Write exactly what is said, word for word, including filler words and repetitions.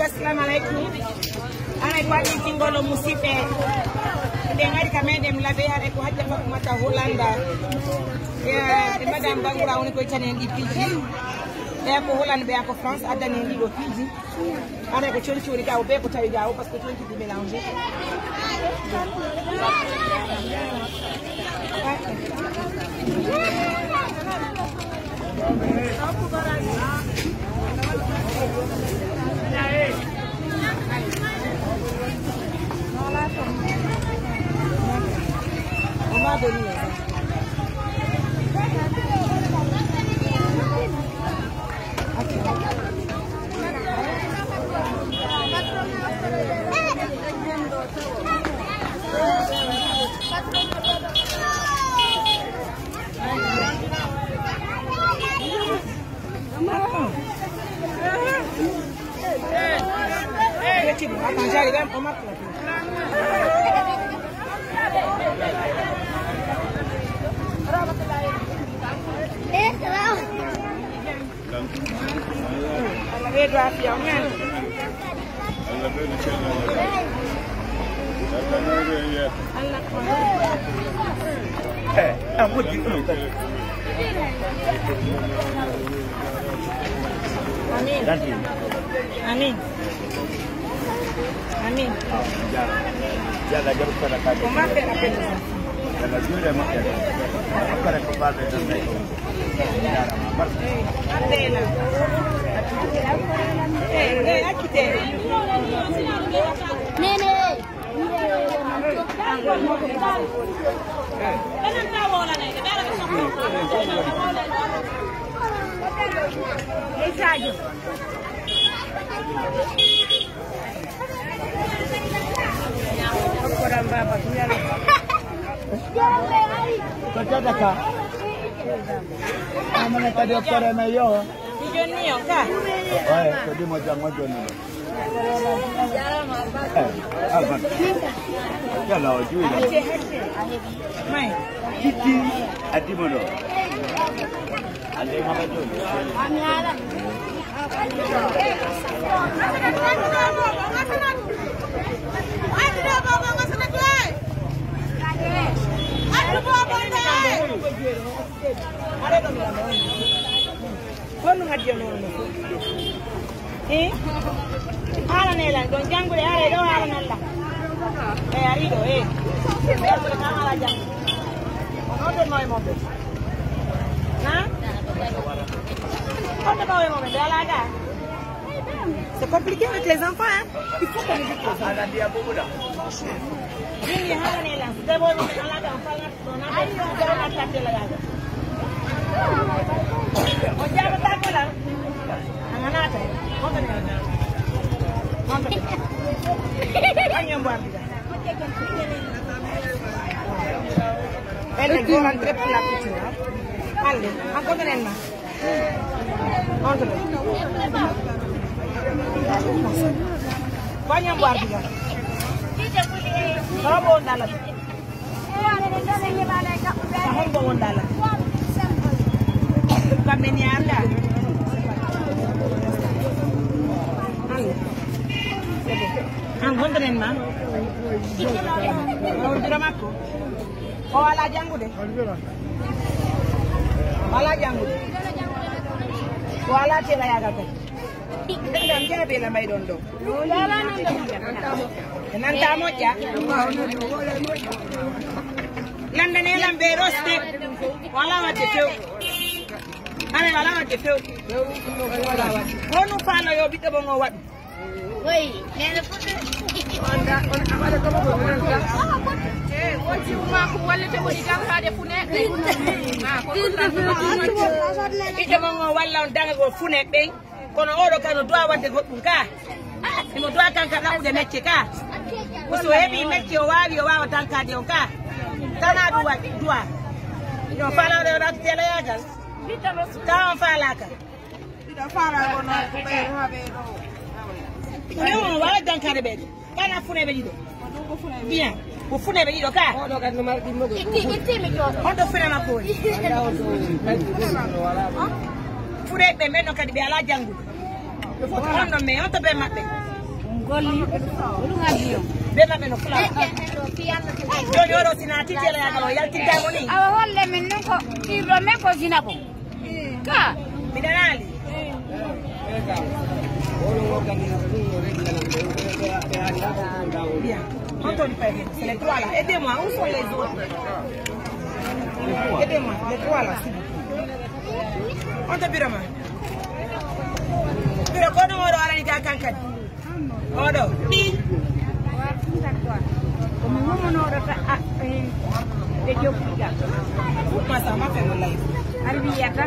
Assalamu alaikum. Ana ko waɗi tingol musiɓɓe. Ɓe ngari ka meɗen Labe, haɗa ko Hajja Fatumata Hollanda. Ya, e Madame Bangoura woni ko ittani en ɗi piiji. Ɓe ko Hollande, ɓe ko France, addani en ɗiɗo piiji. Ana ko cori cori ka o ɓe ko tawi ga o, parce que cori cori mélangé. Attends, j'arrive, on marque la pause. Ɓeydo afiya, on ñaami. Eh, ah, wodi ɗum kadi. Amin. Amin. Amin. Yalla jaɓu sadaka. Ko maɓɓe appel. Yalla juuɗe maɓɓe. Après ko faalɓe tan tawi. Nene. Sadio. Ko tata ka. Amana kadi o kore me yo. Di jonni on ka. Oye, ko dimo jango jonni. Eh, Alban. Yalla o juuɗe. Mai. Kitti a dimo ɗo. Honno ngaddi on hono non? Eh? Haalanee lan ɗon janngude, aray ɗoo haalanan lan. E ari ɗoo, eh. Ɓe ko ka haala janngude. On ɗon mawi mon ɓe. Ha? On ɗon mawi mon ɓe, ɓe alaa gaa. C'est compliqué avec les enfants, hein. Il faut qu'on éduque les enfants. Min mi haalane lan, si debbo mo ala ga on falna, ɗo na ɗo na tante la yaga. O jaba ta ko la. Anganata. Konta ne. Konta. Anyo mbo abida. Elle est grande, très pour la couture, hein. Allez, en konta ne ma. Ko ñambo ardiga. Ko hombo wonɗa lan? Ko hombo wonɗa lan? Kamɓe ni arda. An gonɗen ma. O jura makko. O alaa janngude. O alaa janngude. O alaa tela yaagal kadi. Ɓe ngam jeeya ɓe lamay ɗon ɗo. Ɓe nanta moƴƴa. Lanndane lan ɓe ɗo step. O alaa waɗde few. Hara o alaa waɗde few. Ko no faalo yo ɓiɗɗo bon o waɗu. Woy, nene foto. Eh, o jiw ma ko wallete woni jangade funeɓe. Ma ko ɗum tan. Ɓiɗɗo mon o walla on dangagol funeɓe. Kono oɗo kan no duwa wadde goɗɗum ka. Imo duwa kan ka ɗaɓɓude mecce ka. Ko so heɓi mecce o waawi, o waawa tankade on ka. Kana ɗum waɗi duwa. Yo faalawde o ɗaɓɓi telayagal. Ka on faalaka. Miɗo faala ko noon ko ɓeydo haa ɓeydo. Yo, wala dankare ɓeydo. Kana funeɓe ɗiɗo. Bien. Ko funeɓe ɗiɗo ka. Oɗo kadi no mari ɗimmo ɗo. Itti, itti mi jooɗo. Honto fune makko woni? Funeɓe ɓen no kadi ɓe alaa janngude. Honno mais honto ɓe maɓɓe? Golli, ko ɗum addi on? Be maɓɓe no fula. Jooni oɗo sina tijjela yagal o yaltinta mo ni. Awa holle min nun ko ɗirɗo men ko zina bon. Ka. Mi danaali. Bien. On tourne pas bien. C'est les trois là. Aidez-moi. Où sont les autres? Aidez-moi. Les trois là, s'il vous plaît. On te biro ma. Biro ko no woro alani ka kankadi. Oɗo. Ko mi wummunooɗo ta a ɓe jokki ga. Fuɗɗa sa ma fe mo lay. Arwiyata.